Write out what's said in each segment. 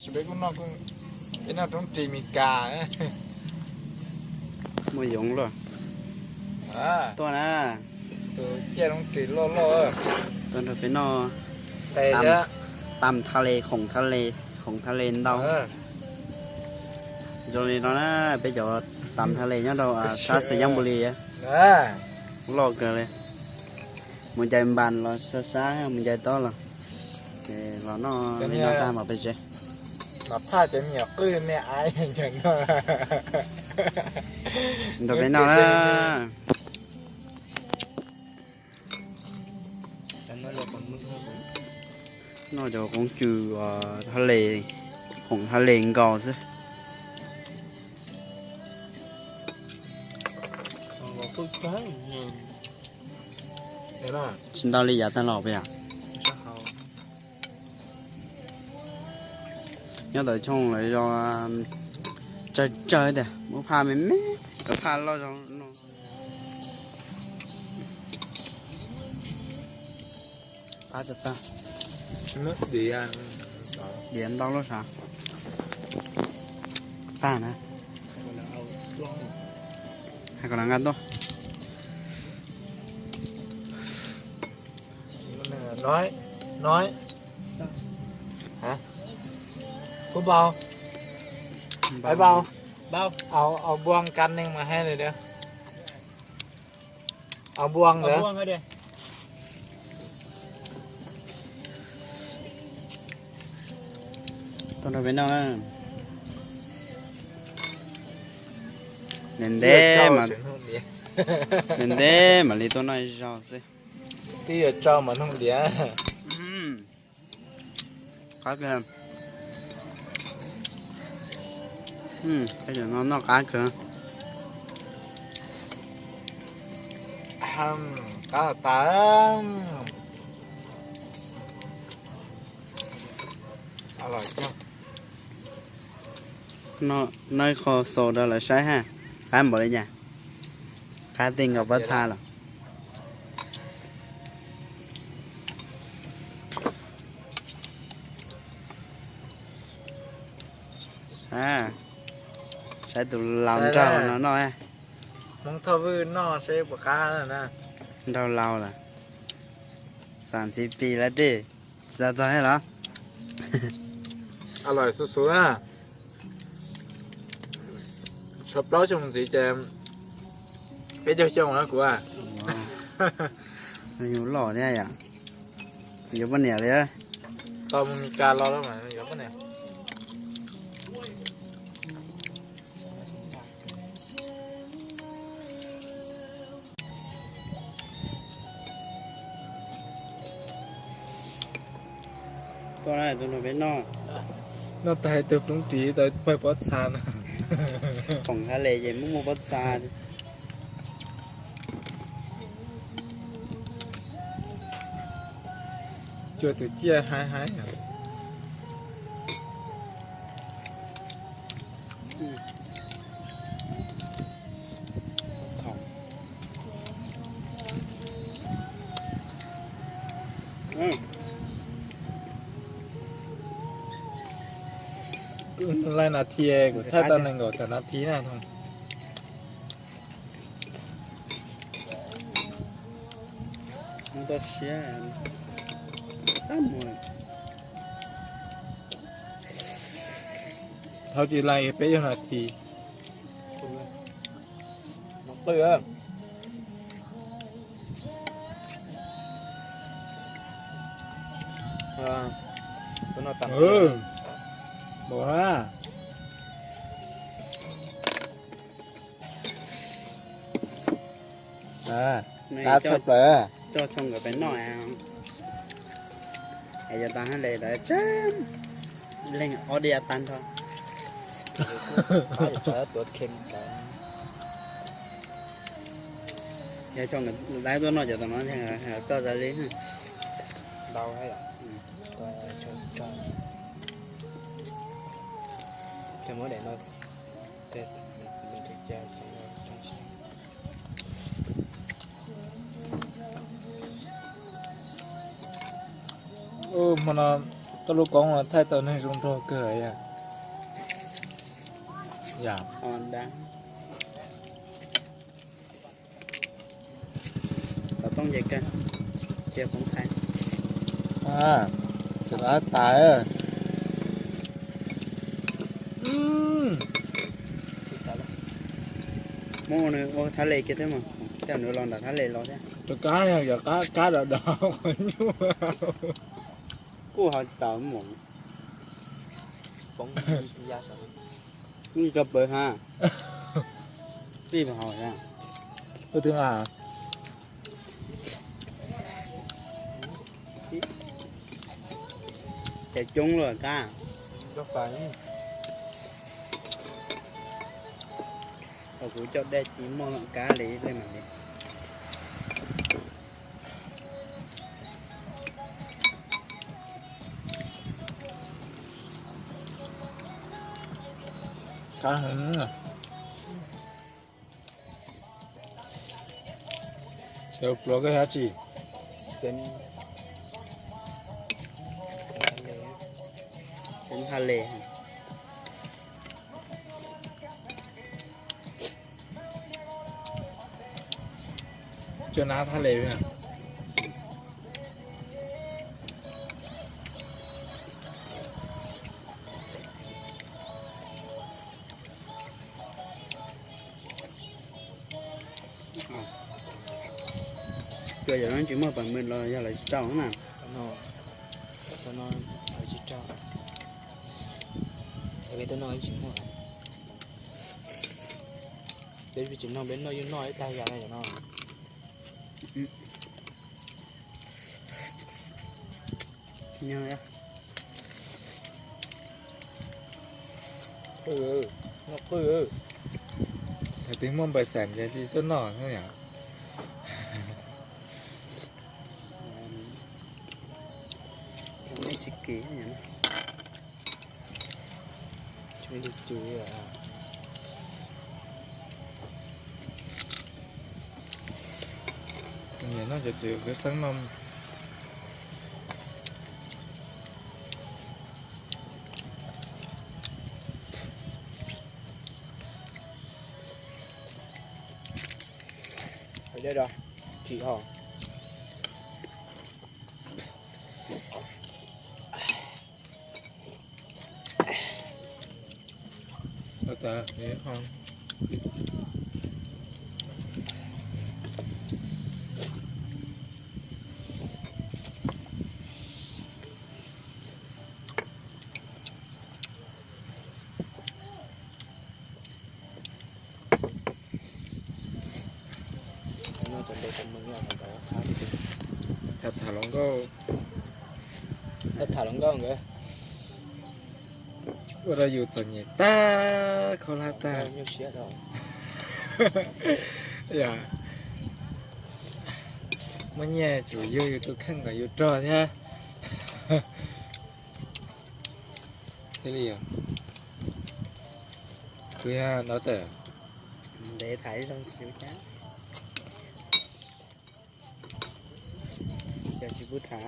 Peb kuj noj, peb noj roob ris Mes Kas. Muaj yoov luaj. Tuaj na. Tus ciaj roob ris loj loj. Tuaj nrog peb noj tam thaj les, khoom thaj les, khoom thaj les ntau. Zoo li no na, peb cov tam thaj les nyob rau sab Xayab Npus Lis. Loj kawg li. Mus ncaim npas los sab sab, mus ncaim tob los, ces los noj li no tag mam pem tsev. Mas phaj cov me nyuam qwj me aiv ncaim no. Nrog peb noj na. Noj cov qoob tswm thaj les, khoom thaj les nkaus xwb. Tsis ntau li yav tag los puas yog? Nyob tau choo lawv zos tsawg tsawg tiag, muab phaj me me, cov phaj loj zog no. Qab tag tag. Diav ntau lub sav. Tag na. Hais kom lawv nqa tuaj. Nói, nói. Hả? Phú Bao. Bao. Bao. Bao. Ao, ao buông căn nên mà hay rồi đó. Ao buông. Ao nữa. Buông thôi đi. Tuaj nrog peb noj na. Ntev ntev mas, ntev ntev mam li tuaj noj ib zaug xwb. Twb yuav tso mas noog diav. Qab kawg. Noj qab kawg. Qab tas. Noj ib qho xaus rau lawv saib ha. Qab npaum li cas? Qab tij nkaus pob txha los. Saib tus laus nraug no noj. Hmoob Thoj Vwj noj seb puas qab na. Nraug laus lawm. Xam ntxiv pis lawm dej. Txog txog los. Suav plaub xyoo ntxiv ces peb caug xyoo na kuv. Yus loj thiab yom. Tsis yuav poj niam li. Tau mus Mes Kas los lawm mas yuav poj niam. Tuaj na, tuaj nrog peb noj. Noj tas tus plooj ris tau pawg pob txha no. Khoom thaj les ces muaj muaj pob txha. Cua tus ciaj haib haib. Laib nas this, kuv thaij tau nees nkaum tawm nas this na. Toj siab. Thaum tsis lais peb yog nas this. Npaum na. Qab tshaj plaws. Coj tshoo nkawd pem noj. Es yog tas hab le lawv tsam leeg ob diav tag nrho. Yog tshoo nkawd dab tuaj noj cov tom no koj tas li. Ntau. Hmo no Koj lub koob thaij tau neeg zoo nraug kawg. Tau tooj ces kawg, cia poob qhaib. Txawm qab tas. Muab ua thab le kiag thiab mas, tej nws los nram thab le los thiab. Tus kab yog cov kab kab dov dov qhov nyuaj. Kuj ho tau mus. Poob tso pawv ha. Tij haus a. Ua twg a? Ces coob lawm kab. Tau kuv coj dej tsis muaj kab li ib pliag mam li. Cov pluav koj hab tsi? Xeeb ha le. Cov nab thab le. Cua yam no tsis muaj pam mws los yog lawv tsis rau na. Tsis rau. Tsis muaj. Peb tsis noj, peb noj yeej noj ib tag yam no. Qwj, noj qwj. Thaum twg muaj npawb xeem ces tuaj noj yom. Tsis kim. Nyiam noj cov twm kub xeeb no. Tsis ho. Tham tham hluas nkauj, tham hluas nkauj nkawd ua rau yus txom nyem tag, khaub hlab tag. Yog muaj nyiaj tsum yug yus tus kheej kom yus rog thiab. Thiaj li yog. Kuv yog no tawm. Ntev tham zoo tsis ua cas. Cas tsis pub tham?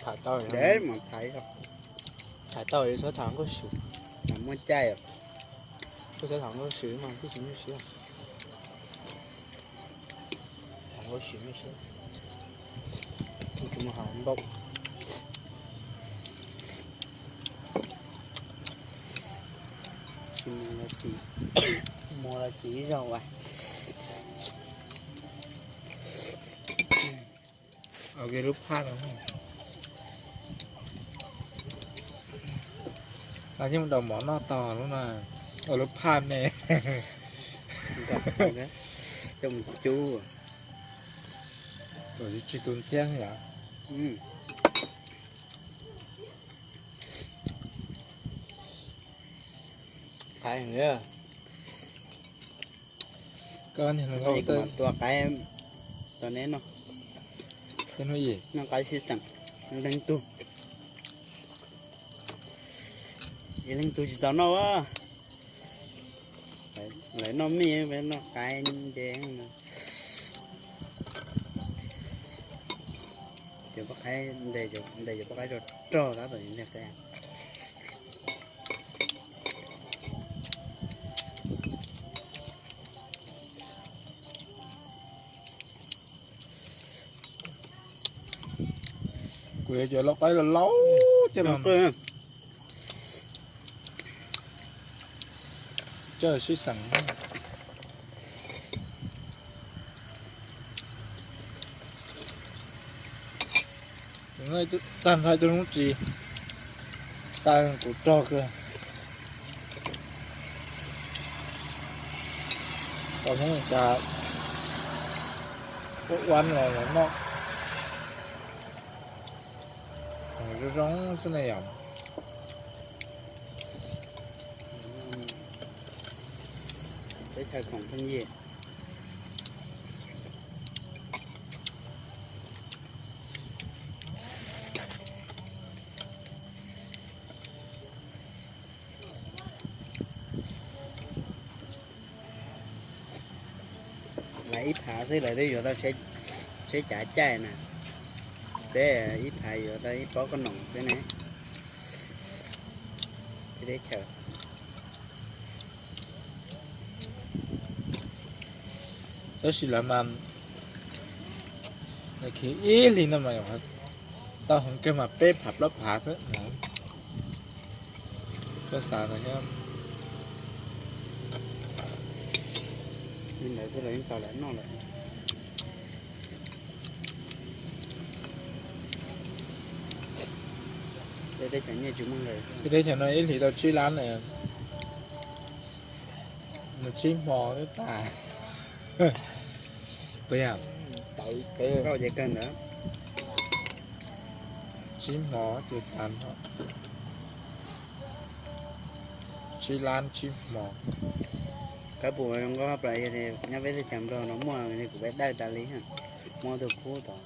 Tham tau, dev mas tham. Tham tau txhob tham nkauj su. Tham muaj caij os. Koj txhob tham nkauj su mas twb tsis muaj siab. Tham nkauj su muaj siab. Tsis mus tham npaum. Tsis mus los tsis, mus los tsis ib zaug as. Ua lub phaj no. Yeej daus mov noj tau lub no. Ua lub phaj me. Coj mus cub. Tsis tu ntxhiab yom. Qab heev. Koj niag hluas nkauj tua qaib rau neb noj. Noj qaib sib xeem, leej tug, leej tug tsis tau noj. Lawv noj mij, peb noj qaib nce. Poj qaib ntes, ntes cov poj qaib rog rog tab tom ntes qe. Kuv yuav cov lauj qaib los laub coj los qw. Coj sib xeem. Tag nrho ib tug hnub tsis xa kuv rog kawg. Tau hnub cas ua ua los los noj zoo zoo xwb ne yom. Teb chaws khoom pheej yig. Lawv ib phav xwb lawv twb yuav tau tsheb cav caij na. Peb ib phav yuav tau ib pob koj noom xwb ne. Peb teb chaws. Tab sis lawv mas nws khiv ib hlis no mas tau heev kawg mas peb phav plaub phav xwb. Koj xav ntawd thiab. Li ntawd xwb los yeej txaus lawv noj lawm. Peb teb chaws no ib hlis tau tsib lab na. Nws tsib hmo twb tas. Puas yog? Kawg ntawd. Tsib hmo ces tas no. Tsib lab tsib hmo. Kab pum zoo nkauj hab plas yog tias nyob peb teb chaws Nplog no muaj li kuv peb dawj tas li, muaj tug khub tod.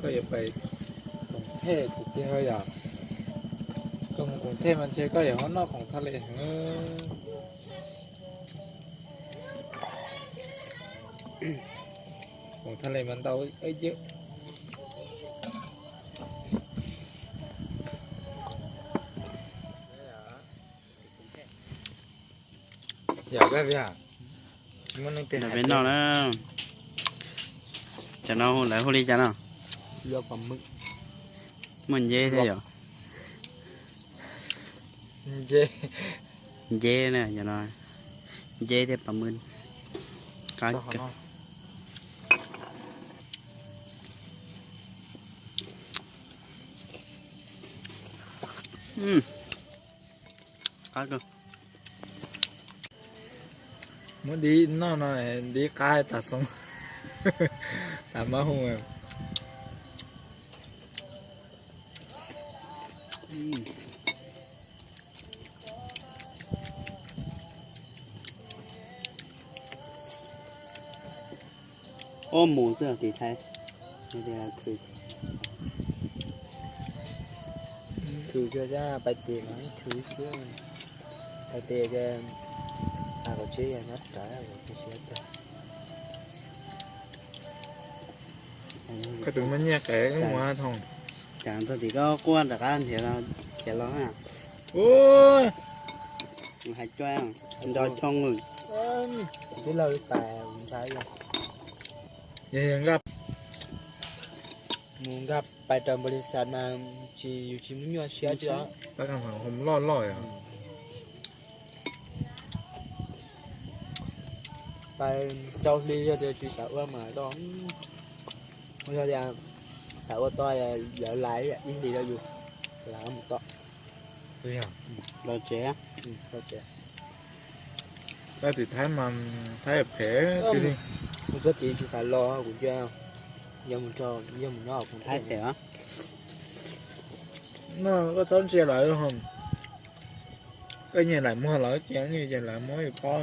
Koj yuav pais koom thej tiag tiag yom? Koj mus koom thej mas ntshe koj yuav ho noj khoom thaj le heev. Khoom thaj le mas ntau ib yam. Yog peb noj na. Cov no lawv hu li cas no? Muaj nceb thiab yom? Nceb na, cov no nceb thiab pas mw. Qab kawg. Qab kawg. Muab dib noj no, dib qab tas xoo, tas mab hu. Ob mus xwb tim Thaib, khwv, khwv kiag sab pais tim no khwv siab, pais tim ces a kaum tsib yog nyob rawv ua siab kawg. Koj tus muaj nyiaj qev mus thoom. Cas txog tim koj quaj rov qab nrhiav los, nrhiav los na. Hais cua nto choo. Tij laug ib pas ntxhais yog, yog nkaj, mus nkag pais rau npaum li xav mas tsis, yus tsis muaj nyuaj siab tsis os. Pab kas hom loj loj os. Pais rau hli yog tias tsis xav ua mas do, yog tias Ua tau lawv lais ib hlis rau yus, lawv mus tau. Los tsev. Koj tim Thaib mas Thaib phem. Kuv txog tid tsis xav los kuv cia, yog mus nyob Thaib phem. No koj txhob ntsia lawv, koj nyiam lawv muag los ces nyiam lawv muag ib pob.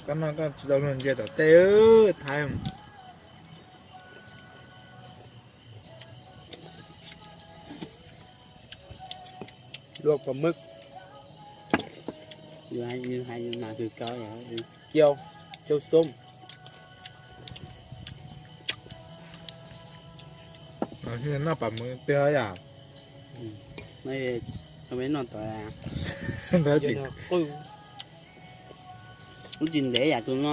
Koj no koj tsis tau luag ntsia tom tej Thaib. Luaj pom meb, hais mas kws kau, cau, cau xoob. Noj pom meb tiag yam. Noj tom, ub tsis ntev yam tus no.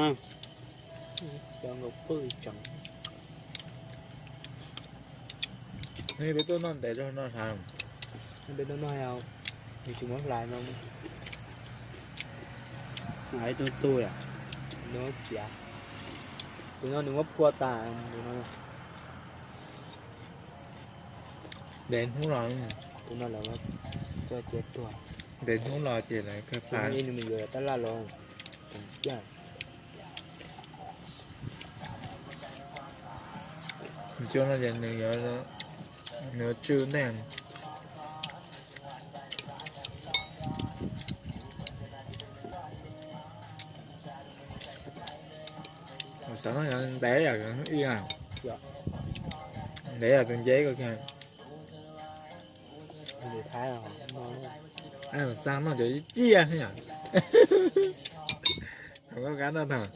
Peb tuaj noj ntev rau no, peb tuaj noj, nws tsis muab hlais no. Ib tug tug, nws txiav, tus no nws muab phua tas. Ntev hnub los, tus no lawv coj cia tuag. Ntev hnub los ces lawv kawg pab. Nws yuav tab laj los. Cua no ces nws yuav tsw ntej. Xav no ntev yam ib, ntev yam tus nce ko. Xav no cov ciaj, thaum koj kab no thaum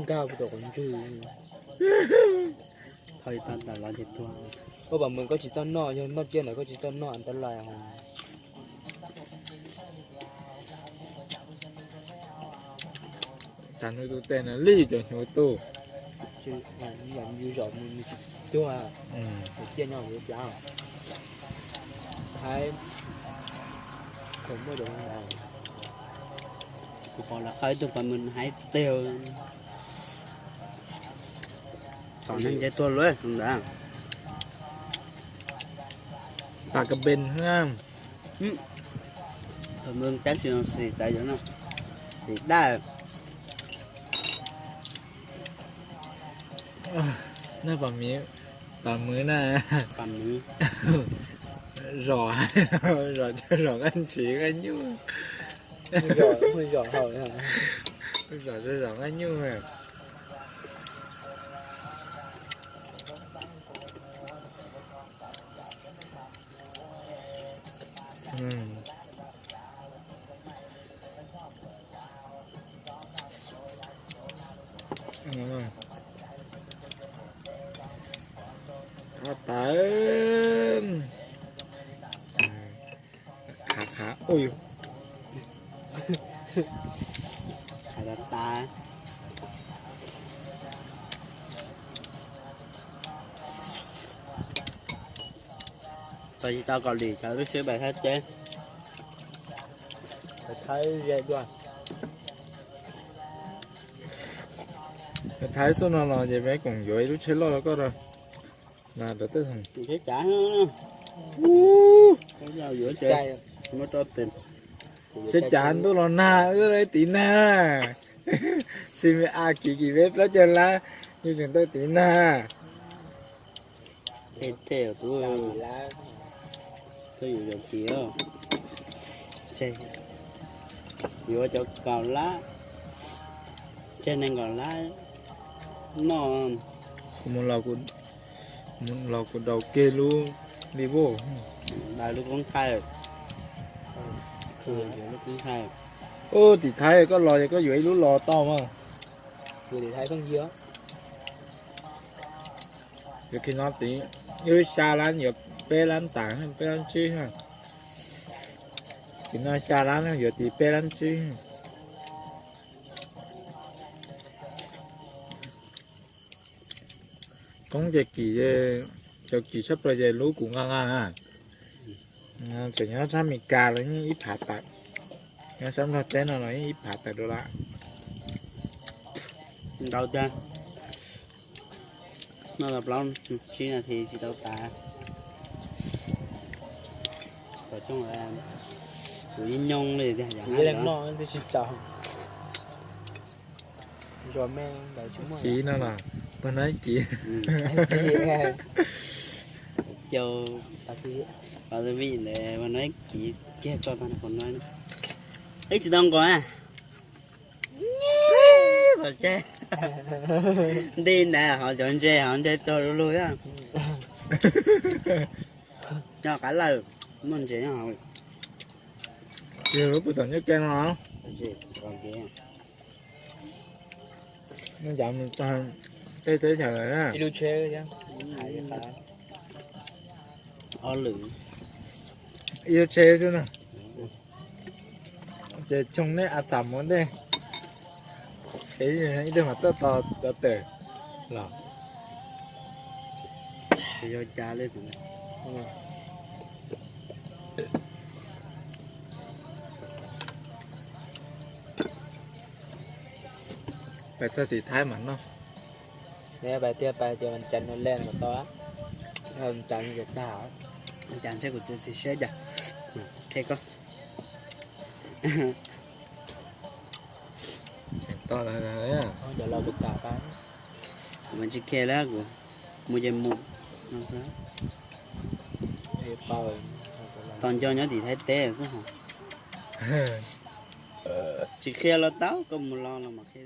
nkag kuv tom quav ntswg. Ua pom mws koj tsis txawj noj, yog noj ciaj ntawd koj tsis txawj noj tab lais. Tsam nws tus tes na lij cov hnyuv tus. Yus zom mus nws tsis tuag, ciaj nyob hauv plab. Thaib thaum muaj cov, kuv pom lawv qhov ib tug pom mws hais tiag. Tom neeg nce tuag luaj ntawd. Pam ka ben, pam mws cab tsis xis tas yom no, tim daj. Noj pam mws, pam mws na. Zom, zom, zom nqaij ntshiv nqaij nyuj. Zom, zom nqaij nyuj. Qhov tawv. Qhav qhav, ui, qhav tas tas. Tau tsis tau Kaus Lim cov lub sib pais Thaib teb. Thaib xub no los ces peb koom yuav ib lub tsheb loj rau koj rau. Tsheb cav, tsheb cav ntuj los nag wb tiv nag. Xi me a kiv kis peb plaub caug lab, yus tseem tau tiv nag. Tej tej tus, koj yuav cov kiv, tseg, yuav cov kaum lab, tseg nees nkaum lab noj. Kuv mus los, mus los kuv daus kiag lub li voj, daus lub koob thaij, lub koob thaij. Ub, tim Thaib koj los ces koj yuav ib lub los tau mas. Yuav khi no tid, wb xya lab yuav peb lab tas, peb lab tsib. Tim no xya lab yuav tid peb lab tsib. Koob ces kim, cov kim tshaj plaws ces lub kuv nqa nqa na. Tseem nyob sab Amelikas los yeej ib phav tawm, nyob sab Nplog teb no los yeej ib phav tawm dollar. Ntau tiag. Noj tau plaub tsib nas this tsis tau tas. Tom coob, kuv yeej nyooj li tiag. Yog hab no twb tsis tau. Kiv no los, pag no kiv. Cau, pab xwb, pab xwb vim ntawd pag no kiv kiag koj tag no. Ib tsis tau nqos. Pom tseg. Nti ntawd hov cov ntses hov ntses tuag lug lug thiab. Nyob qab lawm, muaj ntses nyob hauv. Tsis lub pus tom nyob ke no. Nej cav mus txog tej teb chaws lawm na. Ob lwm. Ib lub tsheb xwb na. Ces tshooj nej a xam mus ntej, es ib tug mas tuaj tos cov tawm los. Yog cas li. Pais txog tim Thaib mas noj. Neb pais thiaj pais ces vas cas no lej mas tau, vas cas no ces tag. Vas cas ntshe kuv txiav txim siab cas. Qhia koj. Kuv mas tsis qhia lawm, kuv mus ces mus no xwb. Tos nco nyob tim Thaib teb xwb hos. Tsis qhia los tau, koj mus los los mam qhia.